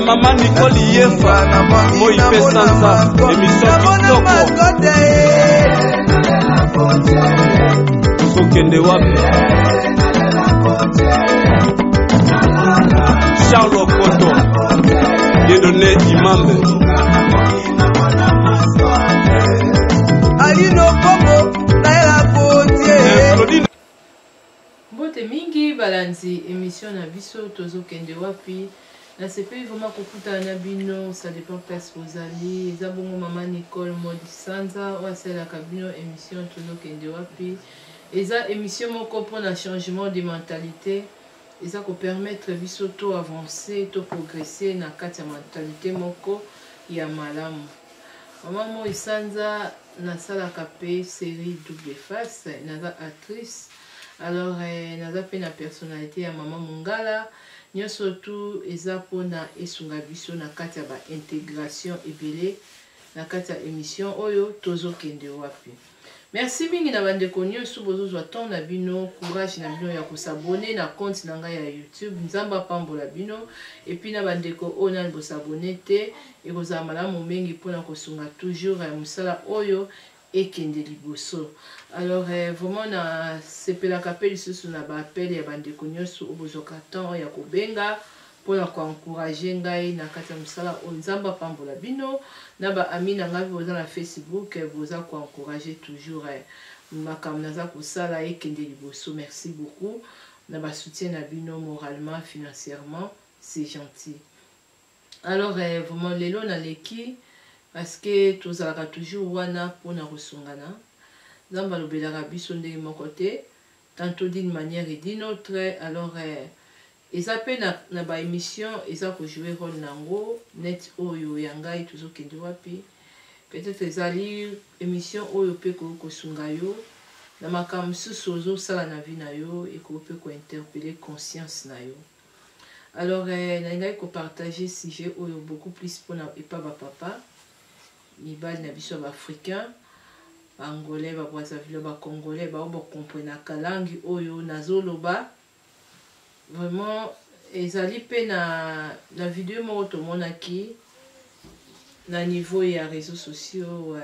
Mama Nicole Yefa, moi pe sanza, émission kitoko. Tozokende wapi? Charles Okoto, Dieudonné Imambe. Alino Kongo, Naila Gauthier. Mbote mingi balandi emission na biso tozokende wapi. Nasepeli vraiment kokutana na bino, ça dépend place bozali. Eza bongo mama Nicole Modisanza oyo asalelaka bino émission tozokende wapi. Eza émission moko mpona changement de mentalité, eza kopermettre biso to avancer, to progresser na kati ya mentalité moko ya malamu. Mama Moi Sanza, nasalaka pe série Double Face, naza actrice. Alors naza pe na personnalité ya mama Mongala. Nyonso tu eza mpona esunga biso na kati ya ba intégration ebele na kati ya émission oyo tozokende wapi. Merci mingi na bandeko nyonso bozozwa temps na bino, courage na bino ya kosabone na compte na ngai ya YouTube. Nzambe apambola bino. Et puis na bandeko oyo nani bosabone te, ekozala malamu mingi mpona kosunga toujours ya mosala oyo ekende liboso. Alors vraiment nasepelaka mpe lisusu na baappel ya bandeko nyonso oyo bozwaka temps ya kobenga mpona koencourage ngai na kati ya mosala oyo. Nzambe apambola bino. Na baami na ngai mpe boza na Facebook, boza koencourage toujours makambo naza kosala ekende liboso. Merci beaucoup na basoutien na bino moralement, financièrement, c'est gentil. Alors vraiment lelo naleki parce que tozalaka toujours wana mpona kosungana. Nzambe alobelaka biso ndenge moko te, tantôt d'une manière et d'une autre. Alors eza mpe na baémission eza kojouer rôle nango net oyo ya ngai tozokende wapi. Peut-être ezali émission oyo mpe koki kosunga yo na makambo mosusu ozosala na vie na yo, ekoki mpe kointerpeller conscience na yo. Alors nalingaki kopartage sujet oyo beaucoup plus mpona epa bapapa mibali na biso ya baafricain, baangolais, babrazzaville, bacongolais, bao bakomprenaka langue oyo nazoloba. Vraiment ezali mpe na video moko tomonaki na niveau ya réseaux sociaux,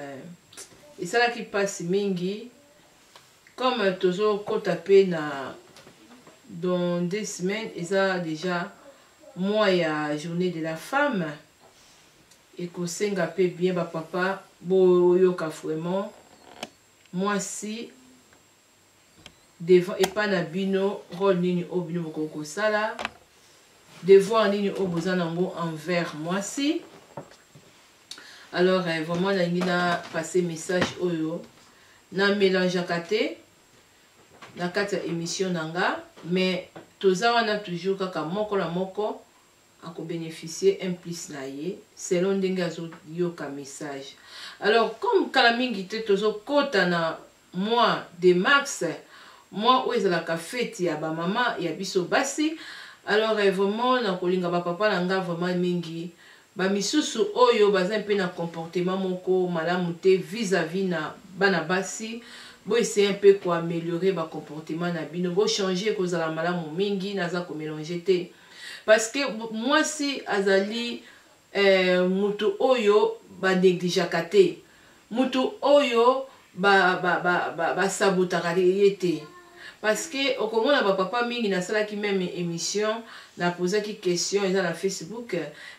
esalaki mpasi mingi. Comme tozokɔta mpe na dans 2 semaines, eza déjà mois ya Journée de la femme, ekosenga mpe bien bapapa boyoka vraiment mwasi devant epai na bino, rôle nini oyo bino bokoki kosala, devoir nini oyo boza nango envers mwasi. Alors vraiment nalingi na passe message oyo, na mélangeaka te na kati ya émission na nga, mais toza wana toujours kaka moko na moko akobénéficie un plus na ye selon ndenge azoyoka message. Alors comme kala mingi te tozokɔta na mois de mars, mois oyo ezalaka fête ya bamama ya biso basi. Alors vraiment nakolinga bapapa na nga vraiment mingi, bamisusu oyo baza mpe na comportement moko malamu te vis-à-vis na bana basi, boessaye mpe koaméliorer bacomportement na bino, bochange, kozala malamu mingi. Naza komélange te parce que mwasi azali mutu oyo banégligeaka te, mutu oyo basabotaka ba, ba, ba ye te, parce que okomona bapapa mingi. Nasalaki même émission, napozaki question, eza na Facebook,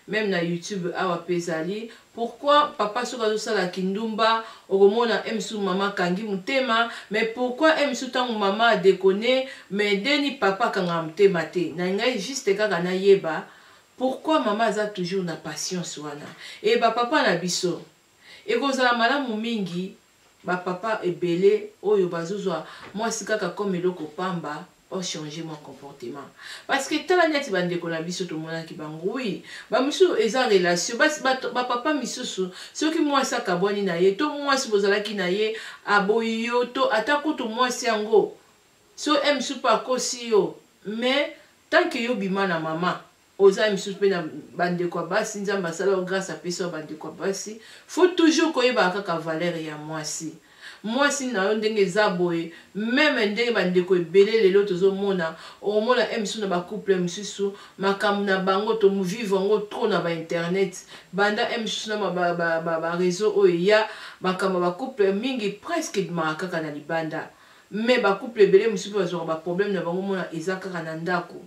même na YouTube awa mpe ezali: pourquoi papa soki azosala kindumba, okomona mosusu mama akangi motema, mais pourquoi mosusu ntango mama adéconner, mais deni papa akangaka motema te? Na ngai juste kaka nayeba pourquoi mama aza toujours na patience wana. E bapapa na biso, ekozala malamu mingi. Bapapa ebele oyo bazozwa mwasi kaka comme eloko pamba, ochange mwa comportement, parce que tala neti bandeko na biso tomonaki bango, oui, bamisusu eza relation. Bapapa misusu, soki mwasi akabwani na ye, to mwasi bozalaki na ye aboyi yo, to ata kutu mwasi yango so misusu mpe akosi yo, mais tant que yo bima na mama, oza misusu mpe na bandeko ya basi, Nzambe asala yo grâce, apesa yo bandeko ya basi, faut toujours koyebaka kaka valeur ya mwasi. Mwasi na yo ndenge eza boye, meme ndenge bandeko ebele lelo tozomona, okomona e misusu na bacouple mosusu, makambo na bango tovivre yango trop na bainternet, banda e misusu na baréseau oyo eya, makambo ya bacouple mingi presque ebimaka kaka na libanda. Mais bacouple ebele mosusu mpe bazwaka baproblème na bango, mona eza kaka na ndako.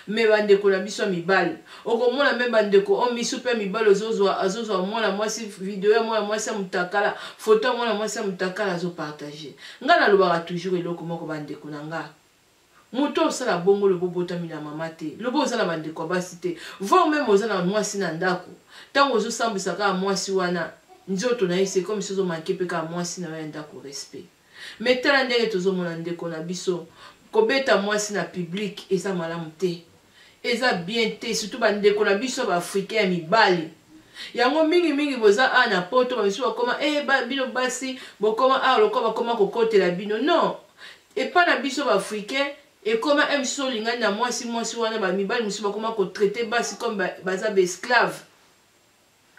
Mais bandeko na biso ya mibali, okomona me bandeko o misu mpe mibali azozwa mwana mwasi, video ya mwana mwasi ya motakala, foto ya mwana mwasi ya motakala, azopartage. Ngai nalobaka toujours eloko moko, bandeko na nga: moto osala bongo, lobo obotami na mama te, lobo oza na bandeko ya basi te, voire même oza na mwasi na ndako, ntango ozosambwisa kaka mwasi wana nzoto na ye, c'est comme si ozomanquer mpe kaka mwasi na yo ya ndako respect. Mais tala ndenge tozomona ndeko na biso kobeta mwasi na public, eza malamu te, eza bien te, surtout bandeko na biso baafricain ya mibali. Yango mingimingi boza awa na Poto, bamisusu bakoma e bino basi bokoma awa lokola bakoma kokotela bino. Non, epa na biso baafricain ekoma e misusu olingani na mwasi, mwasi wana, bamibali mosusu bakoma kotraiter basi comme baza baesclave.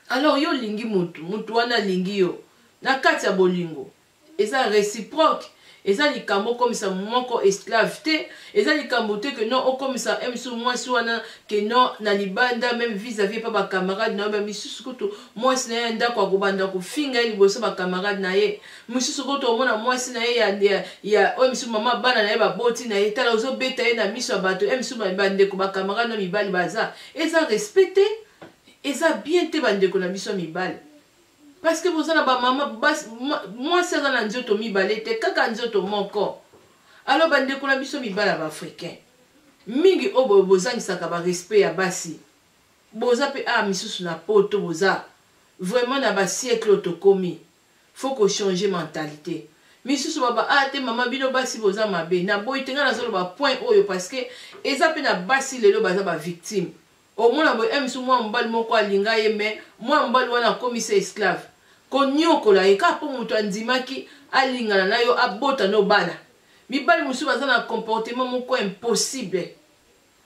Alors yo olingi motu, motu wana alingi yo na kati ya bolingo, eza réciproque. Eza likambo okomisa moko esclave te, eza likambo te ke non, okomisa misusu mwasi wana ke non, na libanda, même vis-à-vis epa bacamarade na yo. Bamisusu kutu mwasi na ye ya ndako akobanda kofinga ye liboso bacamarade na ye. Mosusu kutu omona mwasi na ye ya oyo misusu mama bana na ye baboti na ye, tala ozobeta ye na miso ya bato ye misusu, bandeko bacamarade na mibali baza. Eza respect te, eza bien te, bandeko na biso ya mibali, parce que boza na bamama. Mwasi aza na nzoto mibale te, kaka nzoto moko. Alors bandeko na biso mibali ya baafricain mingi oyo bozangisaka barespect ya basi, boza mpe awa misusu na Poto, boza vraiment na basiècle oyo tokomi, faut kochanger mentalité. Misusu baba a te, mama, bino basi boza mabe. Naboyi te, ngai nazoloba point oyo parce que eza mpe na basi lelo baza bavictime. Omona boye misu mwana mobali moko alinga ye, mais mwana mobali wana akomisa esclave, konyokola ye kaka mpo moto andimaki alingana na yo, abota no bana. Mibali mosusu baza na comportement moko impossible,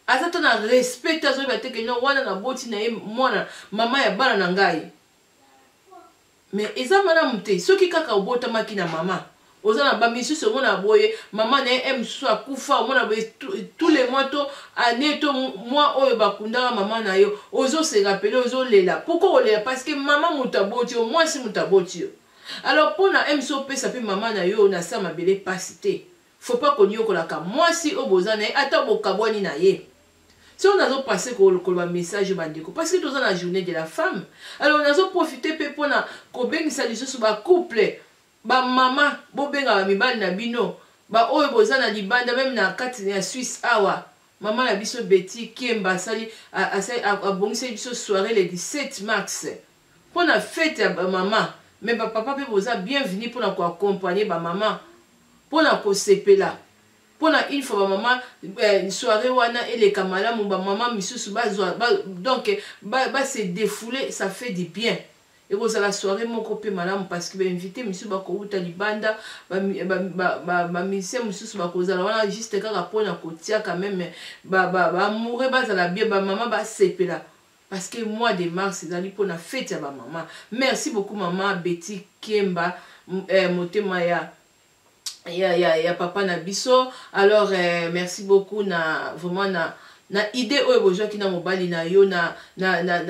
aza ta na respect te, azoyeba te ke no, wana naboti na ye mwana, mama ya bana na ngai. Mais eza malamu te. Soki kaka obotamaki na mama, oza na bamisusu, omona boye mama na ye mosusu akufa, omona boye tous les mois to année to mois oyo bakundaka mama na yo, ozose rappeler, ozolela. Pourquoi olela? Parce que mama moto aboti yo, mwasi moto aboti yo. Alors mpona mosusu opesa mpe mama na yo na sa mabele pasi te, faut pas konyokolaka mwasi oyo boza na ye, ata bokabwani na ye. Soki nazopasser koloba message, bandeko, parce que toza na Journée de la femme, alors nazoprofiter mpe mpona kobengisa lisusu bacouple, bamama, bobenga bamibali na bino baoyo boza na libanda, même na kati ya Suisse awa. Mama na biso Betty Kiemba asali, abongiseli biso soirée le 17 mars mpona fête ya bamama. Mais bapapa mpe boza bienvenu mpona koaccompagner bamama, mpona kosepela, mpona une fois bamama soirée wana eleka malamu, bamama misusu bazwa donc base défouler, ça fait du bien. Ekozala soirée moko mpe malamu parce que bainvité misusu bakouta libanda, bamusicien mosusu bakozala wana juste kaka mpona kotia quand même baamoureux bazala bien, bamama basepela, parce que mois de mars ezali mpona fête ya bamama. Merci beaucoup, mama Betty Kiemba, motema ya papa na biso. Alors merci beaucoup na vraiment na idée oyo bozwaki na mobali na yo na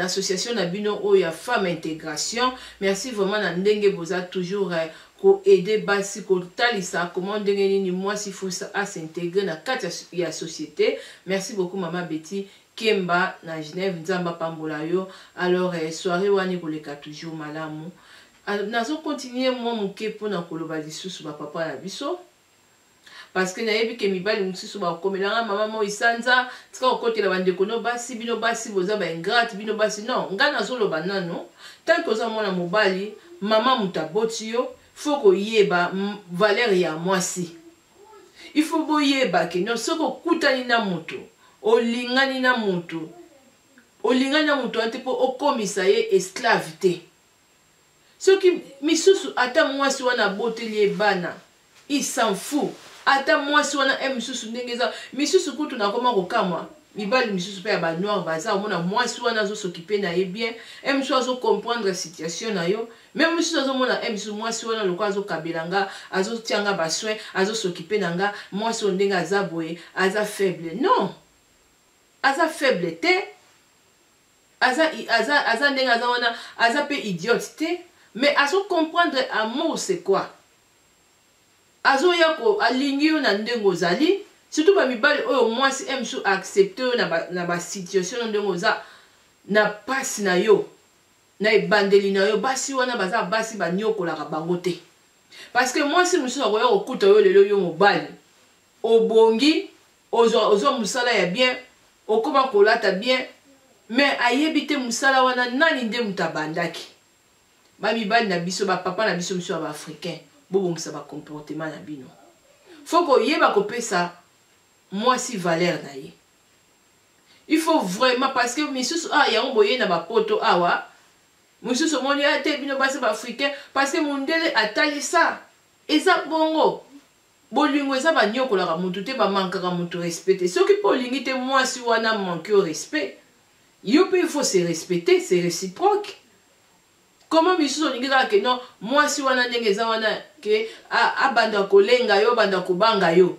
association na bino oyo ya femme intégration. Merci vraiment na ndenge boza toujours koaider basi, kotalisa comment, ndenge nini mwasi faut as'intégrer na kati ya société. Merci beaucoup, mama Betty Kemba na Genève, Nzambe apambola yo. Alors soirée wana ekoleka toujours malamu. Nazocontinuer mwa moke mpona koloba lisusu bapapa na biso, parce que nayebi ke mibali mosusu bakomelanga: "Mama moi sanza, tika kokotela bandeko no basi, bino basi boza baingrate, bino basi." Non, ngai nazoloba nano: tant que oza mwana mobali, mama moto aboti yo, faut koyeba valeur ya mwasi. Il faut boyeba ke non, soki okutani na moto, olingani na moto, olingani na moto wana te mpo okomisa ye esclave te. Soki misusu, ata mwasi wana aboteli ye bana, il s'en fout. Ata mwasi wana e misusu ndenge eza, misusu kutu nakoma kokamwa. Mibali misusu mpe ya banoir baza omona mwasi wana azosokipe na ye bien, e mosusu azocomprendre situation na yo, me mosusu azomona e mosusu mwasi wana lokola azokabela nga, azotia nga basoin, azosokipe na nga, mwasi oyo ndenge aza boye aza faible. Non, aza faible te, aza, aza, aza ndenge aza wana, aza mpe idiote te, mais azocomprendre amour c'est quoi. Azoya ko alingi yo na ndenge ozali, surtout ba mibali oyo mwasi msu accepte yo na ba situation na ndenge oza na pasi na yo, na ebandeli na yo. Basi wana baza basi banyokolaka bango te, parce que mwasi mosusu akoya kokuta yo lelo, yo mobali obongi, ozwa mosala ya bien, okoma kolata bien, mais ayebi te mosala wana nani nde moto abandaki. Bamibali na biso, bapapa na biso miso ya baafricain, bobongisa bacomportement na bino. Fo koyeba kopesa mwasi valeur na ye, il faut vraiment, parce que misusu ah yango boye na bapoto awa, mosusu omoni ah te bino basi baafricain, parce que mondele atalisa eza bongo. Bolingo eza banyokolaka mutu te, bamankaka mutu respect te. Soki mpe olingi te mwasi wana manque yo respect, yo mpe il faut se respecter, c'est réciproque. Comment misusu olingi kaka ke non, mwasi wana ndenge eza wana ke abanda kolenga yo, abanda kobanga yo,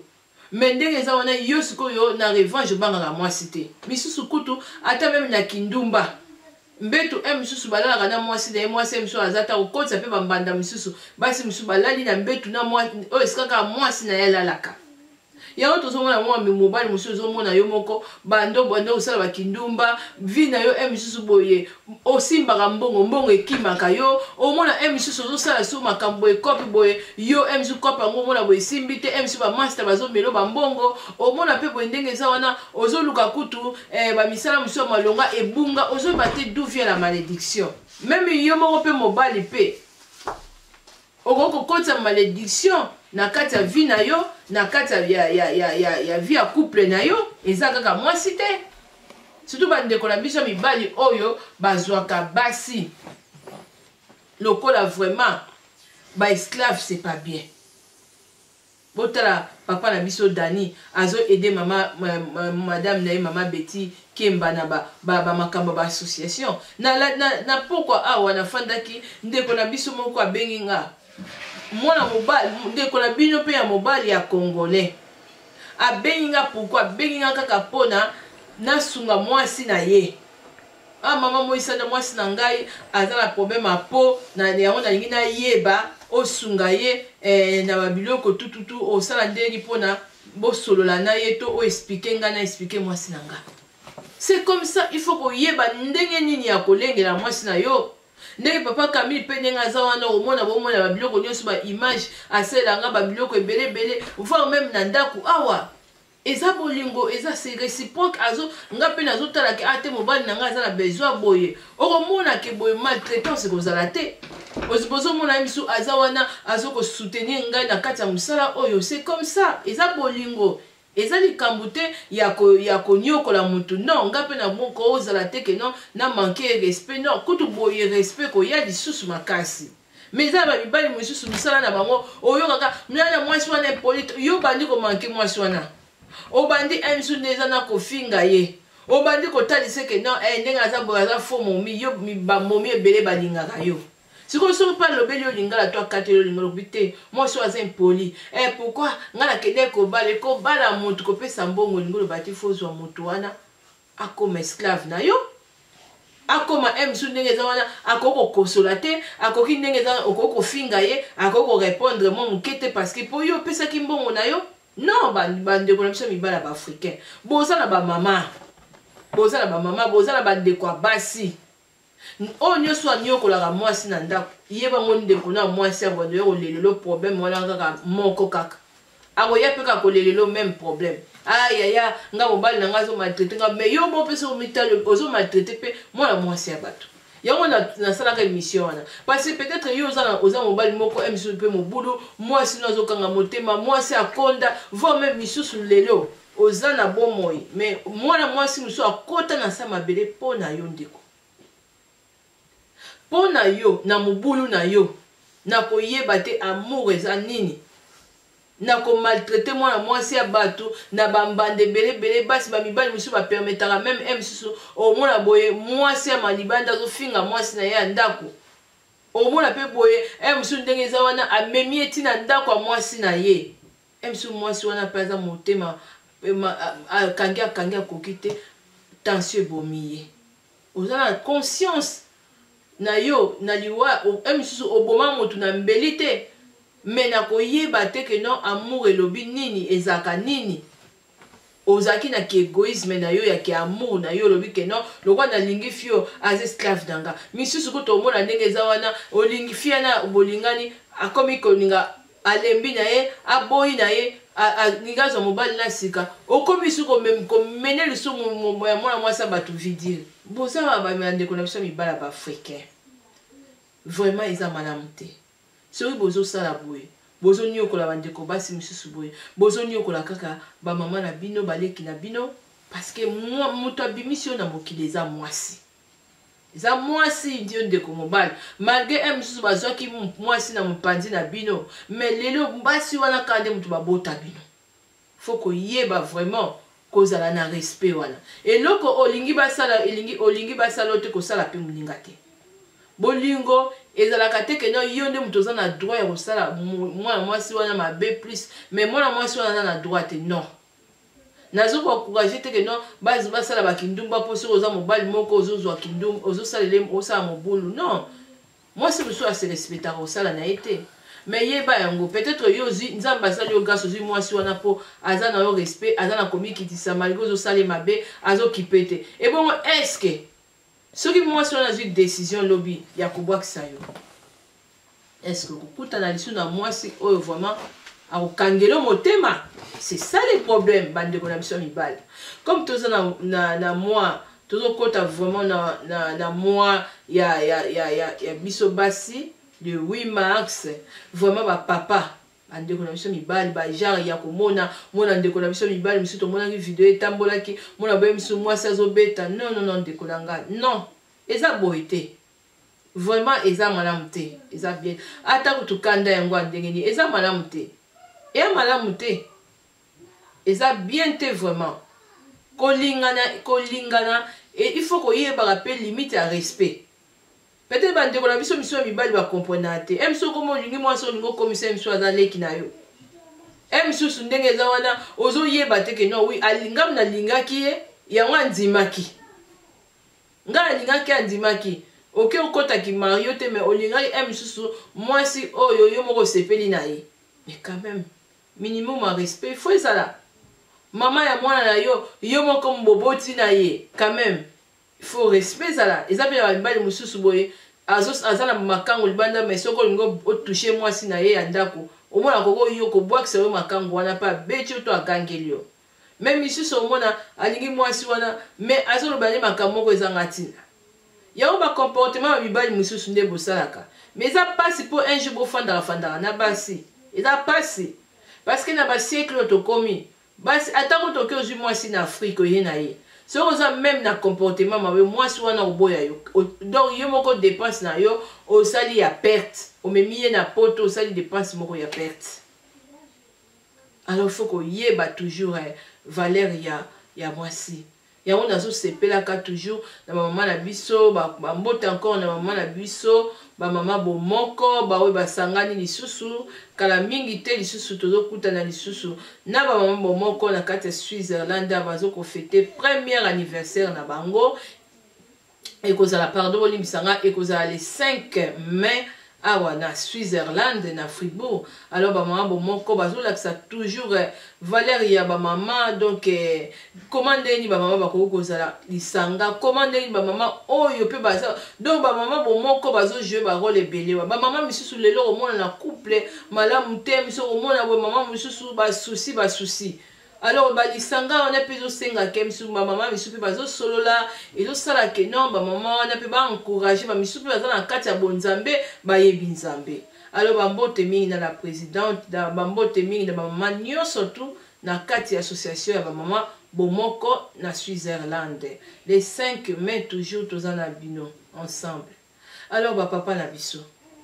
mais ndenge eza wana yo sikoyo na revanche obangaka mwasi te. Misusu kutu ata meme na kindumba, mbeto e misusu balalaka na mwasi na ye, mwasi ye misusu aza ta kokotisa mpe bambanda. Misusu basi misusu balali na mbetu na oyo esika kaka mwasi na ye alalaka. Yango tozomona mwa mobali mosusu, ozomona yo moko bando bando osala bakindumba vi na yo, e misusu boye osimbaka mbongo, mbongo ekimaka yo. Omona e misusu ozosala so makambo boye, kope boye yo, e misusu kope yango omona boye esimbi te, e misusu bamaster bazomelo bambongo. Omona mpe boye ndenge eza wana, ozoluka kutu bamisala mosusu ya malonga ebunga, ozoyeba te d'où vient la malédiction. Même yo moko mpe mobali mpe okoki kokotisa malédiction na kati ya vie na yo, na kati ya vie ya couple na yo. Eza kaka mwasi te, surtout bandeko na biso ya mibali oyo bazwaka basi lokola vraiment baesclave, c'est pas bien. Botala papa na biso Dani, azo aider mama ma, ma, madame na ye, mama Betty Kemba, na bamakambo ba baassociation na pokwa awa nafandaki. Ndeko na biso moko abengi nga, mwana mobali, ndeko na bino mpe ya mobali ya congolais, abengi nga. Pourquoi abengi nga? Kaka mpona nasunga mwasi na ye. Ah, mama Moisanda, mwasi na ngai aza na problème ya po na yango, nalingi nayeba osunga ye na babiloko tututu, osala ndenge mpona bosolola na ye to oexpliquer ngai, na expliquer mwasi na ngai. C'est comme ça, il faut koyeba ndenge nini ya kolengela mwasi na yo. Ndenge papa Camille mpe ndenge aza wana, omona bomona babiloko nyonso, baimage asalelanga, babiloko ebele ebele, voire même na ndako awa. Eza bolingo, eza, c'est réciproque. Azo nga mpe nazotala ke ate mobali na ngai aza na besoin boye, okomona ke boye maltraitance ekozala te. Bozomona ye misu aza wana, azokosoutenir ngai na kati ya mosala oyo. C'est comme ça, eza bolingo, eza likambo te ya konyokola motu. Non, nga mpe na moko ozala te ke non, na manque respect, non. Kutu boye respect koya lisusu makasi. Mais eza na bamibali mosusu, mosala na bango oyokaka mwana mwasi wana impolite. Yo bandi komanquer mwasi wana, obandi misu nde eza na kofinga ye, obandi kotalisa ke non, ndenge aza boye aza faux momi. Yo bamomi ebele balingaka yo. Sikoyo soki mpe alobeli yo lingala to akateli yo lingala, olobi te mwasi oyo aza impoli. Pourquoi ngai nakende kobala? Kobala motu, kopesa mbongo, elingi oloba te fo ozwa motu wana akoma esclave na yo, akoma mosusu ndenge eza wana akoki kokosola te, akoki ndenge eza okoki kofinga ye, akoki korépondre mwa moke te, parce que mpo yo opesaki mbongo na yo. Non, bandeko na biso mibali ya baafricain, boza na bamama, boza na bamama, boza na bandeko ya basi. Oyo nyonso anyokolaka mwasi na ndako, yebango ndeko na mwasi yango ya kolelelo problème wana kaka moko kaka, akoya mpe kaka kolelelo même problème. Ayaya, nga mobali na nga azomaltraiter nga, mais yo mo mpe soki omitali, ozomaltraiter mpe mwana mwasi ya bato. Yango nasalaka émission wana, parce que peut-être yo oza mobali moko misusu mpe mobulu, mwasi no azokanga motema, mwasi akonda, voire même misusu lelo oza na bomoi, mais mwana mwasi mosusu akota na sa mabele mpo na yo ndeko, mpo na yo na mobulu na yo na koyeba te amour eza nini. Na ko maltraiter mwana mwasi ya batu na ba mbanda ebele ebele basi ba mibali misusu ba permettaka meme un misusu omona boye mwasi ya malibanda azofinga mwasi na ye ya ndako omona pe boye un misusu ndenge eza wana amemi ye ti na ndako ya mwasi na ye un misusu mwasi wana pe aza motema akangi akangi akoki te tension ebomi ye oza na conscience na yo na liwa un misusu oboma motu na mbeli te Mais na koyeba te que non amour elobi nini ezalaka nini ozalaki na ki egoisme na yo ya ki amour na yo olobi que non lokola nalingi fille oyo aza esclave na nga misusu kutu omona ndenge eza wana olingi fille wana bolingani akomi kolinga alembi na ye aboyi na ye alingi azwa mobali na sika okomi lisusu komene lisusu ya mwana mwasi ya bato vidire boza bandeko na biso mibala ba africain vraiment eza malamu te. Soki bozo sala boye bozo niokola ba ndeko basi misusu boye bozo niokola kaka ba maman na bino ba leki na bino parce que mutu abimisi yo na mokili eza mwasi eza mwasi yo ndeko mobali malgre un misusu bazwaki mwasi na mopanzi na bino mais lelo basi wana kaka nde mutu babota bino faut koyeba vraiment kozala na respect wana eloko olingi basala elingi olingi basala yo te kosala pe moninga te bolingo ezalaka te ke no yo nde moto oza na droit ya kosala mwana mwasi wana mabe plus mais mwana mwasi wana aza na droit te non nazo ko encourager te ke non basala bakindumba mpo soki oza mobali moko ozozwa kindumba ozosalela osala mobulu non Mwasi mosusu a se respectaka kosala na ye te. Mais yeba yango peut-etre yo ozui nzambe asali yo grace ozui mwasi wana po aza na yo respect aza na komikitisa malgre ozo sala ye mabe azo kipe te ebongo est ce que soki mwasi wana azui decision lobi ya kobwakisa yo est ce que okokutana lisusu na mwasi oyo vraiment akokangela yo motema c'est ça le problème bandeko na biso ya mibali comme toza na, na, na mwa tozokota vraiment na, na, na mois ya, ya, ya, ya, ya biso basi le 8 mars vraiment bapapa bandeko na biso mibali bagenre ya komona mona ndeko na biso mibali mosusu tomonaki video etambolaki mona boye mosusu mwasi azobeta non non non ndeko na nga non eza boye te vraiment eza malamu te eza bien ata kutu kanda yango ya ndenge nini eza malamu te eya malamu te eza bien te vraiment kolingana kolingana et il faut koyebaka mpe limite ya respect peut-être bandeko na biso misu ya mibali bakomprenaka te m soki omo olingi mwasi olingi okomisa ye misu aza leki na yo m misusu ndenge eza wana ozoyeba te ke non wi ngam nalingaki ye yango andimaki ngai nalingaki andimaki oke okota ki mario te mais olingaki m misusu mwasi oyo yo moko osepeli na ye mais quand même minimum ya respect faut ezala mama ya mwana na yo yo moko mboboti na ye quand même faut respect ezala eza mpe na bamibali mosusu boye aza na makango libanda mais soki olingi otouche mwasi na ye ya ndako omona koko yo kobwakisa yo makango wana mpe abeti yo to agangeli yo me misusu omona alingi mwasi wana me azoloba nde makambo moko ezanga ntina yango bacomportement ya mibali mosusu nde bosalaka me eza mpasi mpo un jour bofandaka fandaka na basi eza mpasi parce que na basiècle oyo tokomi basi ata kutu oke ozwi mwasi na afrike oye na ye soki oza meme na comportement mabe mwasi wana oboya yo donc yo moko dépense na yo osali ya perte omemi ye na poto osali dépense moko ya perte alors faut koyeba toujours eh, valeur ya, ya mwasi yango nazosepelaka toujours na bamama na biso bambote encore na bamama na biso bamama bomoko baoyo basangani lisusu kala mingi te lisusu tozokutana lisusu na bamama bomoko na kati ya switzerland bazokofete première anniversaire na bango ekozala pardon bolimbisa nga ekozala le 5 mai awa na Switzerland na Fribourg alors ba mama bomoko bazolakisa toujours eh, valeur ya ba mama donc eh, comment ndenge nini ba mama bakoki kozala lisanga comment ndenge nini ba mama oyo mpe baza donc ba mama bomoko bazojoue ba role ebele ba mama misusu lelo komona na couple malamu te miso komona boye mama mosusu basusi basusi alors balisanga wana mpe ezosenga ke misusu bamama misusu mpe bazosolola ezosala ke non bamama wana mpe baencourage bamisusu mpe baza na kati ya bonzambe bayebi nzambe alors bambote mingi na la présidente bambote mingi na bamama nyonso tu na kati ya association ya bamama bomoko na switzerland le 5 mai toujours toza na bino ensemble alors bapapa na biso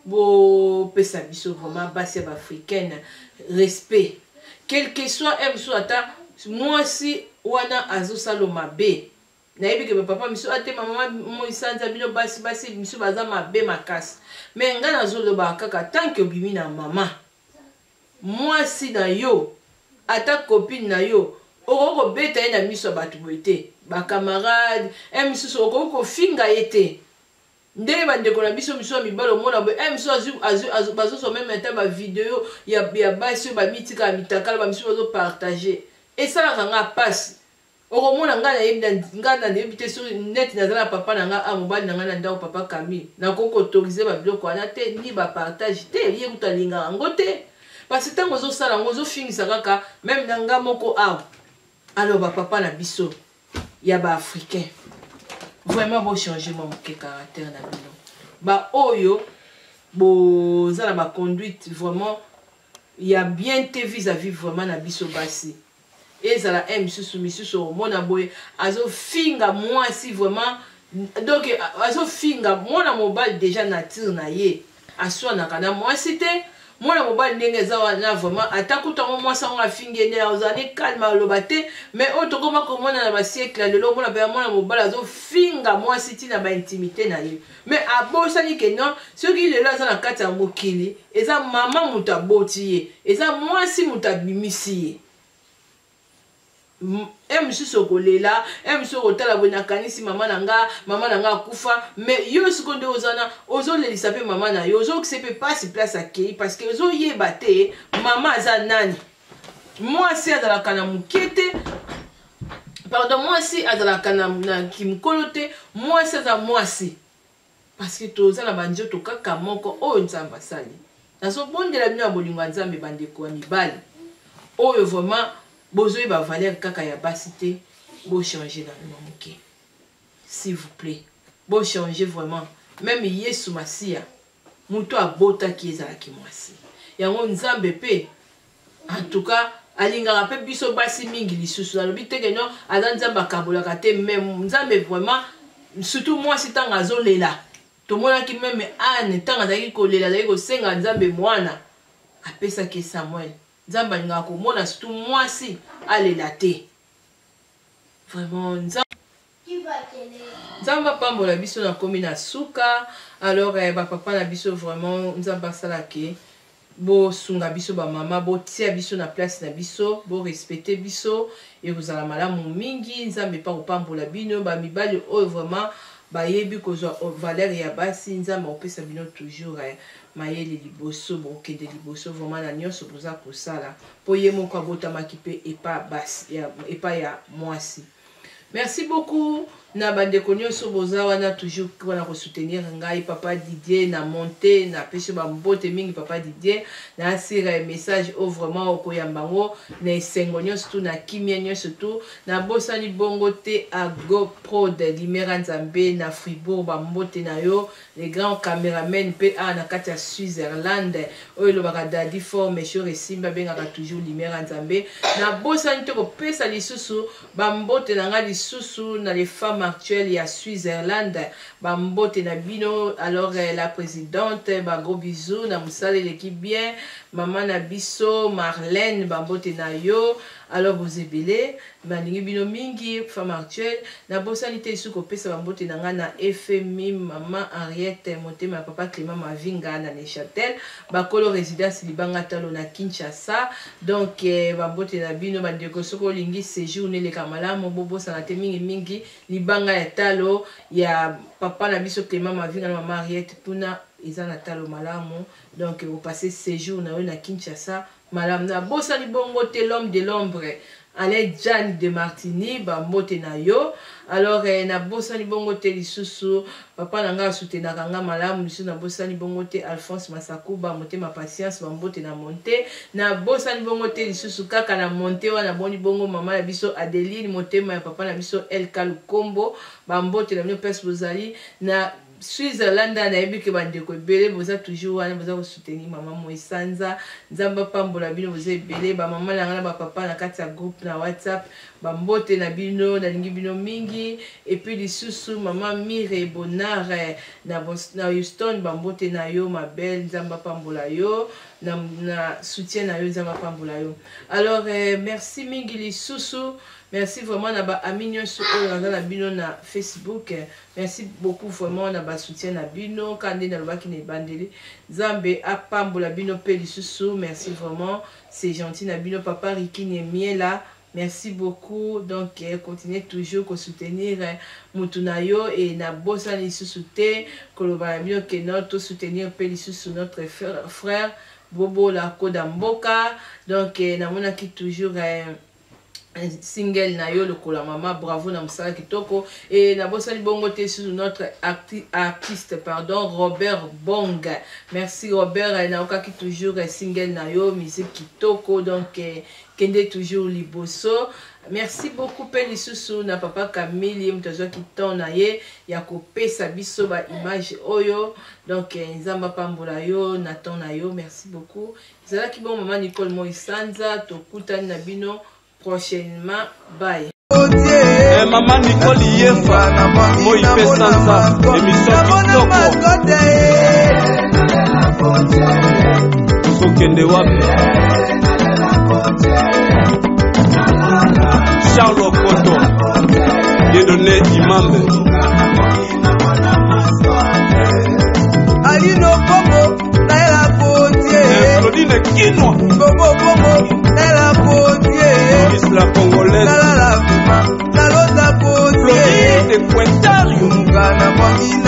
bopesa biso vraiment basi ya baafricaine respect. Quelque soit m so ata mwasi wana azosala mabe, nayebi ke bapapa misu atema, mama Moisanza, bino basi, basi misu baza mabe makasi. Mais ngai nazoloba kaka, tant que obimi na mama mwasi na yo, ata copine na yo, okoki kobeta ye na miso ya bato boye te. Bacamarade e misusu, okoki kofinga ye te. Ndenge bandeko na biso misu ya mibali, omona boye e misusu bazozwa même ata bavideo ya basi oyo bamitika ya mitakala, bamisusu bazopartage. Esalaka nga mpasi. Okomona ngai nayebi, ngai nayebi te soki neti naza na papa na ngai, a mobali na ngai na ndako, papa Camille, nakoki koautoriser babiloko wana te, ni bapartage te. Ye kutu alingaka yango te, parce que ntango ozosala yango, ozofingisa kaka même na nga moko awa. Alors bapapa na biso ya baafricain, vraiment bochange mwa moke caractère na bino. Baoyo boza na baconduite vraiment ya bien te vis-à-vis vraiment na biso basi, ezala e misusu misusu, omona boye azofinga mwasi vraiment. Donc azofinga mwana mobali, déjà nature na ye aswanaka na mwasi te. Mwana mobali ndenge eza wana, vraiment, ata kutango mwasi yango afingi ye, nde azali calme, aloba te. Mais oyo tokoma komona na basiècle ya lelo, omona mpenza mwana mobali azofinga mwasi ntina baintimité na ye. Mais abosani ke non, soki lelo aza na kati ya mokili, eza mama moto aboti ye, eza mwasi moto abimisi ye. E mosusu okolela, e mosusu okotala boye, nakanisi mama na nga, mama na nga akufa. Mais yo sikoyo nde oza na ozolelisa mpe mama na yo, ozokisa mpe mpasi place akei, parce que ozoyeba te mama aza nani. Mwasi azalaka na moke te, pardon, mwasi azalaka na kimokolo te. Mwasi aza mwasi, parce que toza na banzoto kaka moko oyo Nzambe asali. Nazobondela bino ya bolingo ya Nzambe, bandeko ya mibali oyo vraiment bozoyeba valeur kaka ya basi te, bochange na bino moke, s'il vous plaît, bochange vraiment. Même Yesu Masiya, moto abotaki ezalaki mwasi. Yango Nzambe mpe en tout cas alingaka mpe biso basi mingi. Lisusu nalobi te ke non, aza Nzambe akabolaka te, mais Nzambe vraiment, surtout mwasi ntango azolela. Tomonaki même Anne, ntango azalaki kolela, azalaki kosenga Nzambe mwana, apesaki Samuel. Nzambe alingaka komona surtout mwasi alela te vraiment. Nzambe apambola biso. Nakomi na suka. Alors bapapa na biso, vraiment Nzambe asalaki bosunga biso bamama, botia biso na place na biso, borespecte biso, ekozala malamu mingi. Nzambe mpa kopambola bino bamibali oyo vraiment bayebi kozwa valeur ya basi. Nzambe akopesa bino toujours mayele liboso, bokende liboso vraiment na nyonso boza kosala, mpo ye moko abotamaki mpe epa ya mwasi. Merci beaucoup na bandeko nyonso boza wana toujours mpona kosoutenir ngai. Papa Didier na monte, napesi bambote mingi. Papa Didier, naasira message oyo, vraiment okoyamba yango na esengo nyonso tu, na kimia nyonso tu. Nabosani bongo te Agoprod Limera Nzambe na Fribourg, bambote na yo. Les grands caméramen mpe awa na kati ya Switzerland, oyo elobaka Dadi Fort, monsieur Esimbi abengaka toujours Limera Nzambe. Nabosani te kopesa lisusu bambote na ngai lisusu na les femmes actuelles ya Switzerland, bambote na bino. Alors la présidente, bagros bisous na mosala eleki bien. Mama na biso Marlène, bambote na yo. Alors boza ebele, balingi bino mingi, femme actuelle. Nabosani te lisusu kopesa bambote na ngai na FMI, mama Henriette, motema ya papa Clément Mavinga na Neuchâtel, bakolo résidence Libanga Talo na Kinshasa. Donc bambote na bino bandeko. Soki olingi séjour neleka malamu, bobosana te mingimingi Libanga ya Talo ya papa na biso Clément Mavinga na mama Henriette. Kuna eza na talo malamu, donc opase séjour na yo na Kinshasa malamu. Nabosani bongo te l'homme de l'ombre, Alain Jan de Martini, bambote na yo. Alors nabosani bongo te lisusu papa na ngai asutenaka nga malamu. Lisusu nabosani bongo te Alphonse Masakuba, motema patience, bambote na monte. Nabosani bongo te lisusu kaka na monte wana, boni bongo mama na biso Adeline, motema ya papa na biso Elka Lukombo, bambote na bino place bozali na Switzerland. Nayebi ke bandeko ebele boza toujours wana, boza kosoutenir mama Moisanza. Nzambe apambola bino, boza ebele, bamama na ngai na bapapa na kati ya groupe na WhatsApp. Bambote na bino, nalingi bino mingi. Et puis lisusu mama Mire Bonare na, na Houston, bambote na yo ma belle, Nzambe apambola yo na, na soutien na yo, Nzambe apambola yo. Alors merci mingi lisusu, merci vraiment na ba amis nyonso oyo naza na bino na Facebook. Merci beaucoup vraiment na ba soutien na bino, ka nde nalobaki na ebandeli, Nzambe apambola bino pe lisusu. Merci vraiment, c'est gentil na bino. Papa Ricky Miela, merci beaucoup. Donc continuez toujours ko soutenir mutu na yo, et na bosani lisusu te koloba na bino ke no to soutenir pe lisusu notre frère Bobo la Koda Mboka. Donc namonaki toujours single na yo lokola mama, bravo na mosala kitoko. Et nabosani bongo te susu notre artiste, pardon, Robert Bong. Merci Robert, naokaki toujours single na yo, musique kitoko. Donc kende toujours liboso. Merci beaucoup pe lisusu na papa Camille, moto azwaki temps na ye ya kopesa biso ba image oyo. Donc Nzambe apambola yo na temps na yo, merci beaucoup. Ezalaki bon mama Nicole Moisanza, tokutani na bino prochainement, bye. Eh, mama Nicole Yefa, moi pe sanza, émission kitoko. Tozokende wapi? Charles Okoto, Dieudonné Imambe. Alino Bongo, Naila Potier. Claudine Kinwa. Bongo Bongo, Naila Potier. Maurice la Congolaise. Nalala Vima, Nalota Potier. Claudine Quintario. Mungana Mwangi.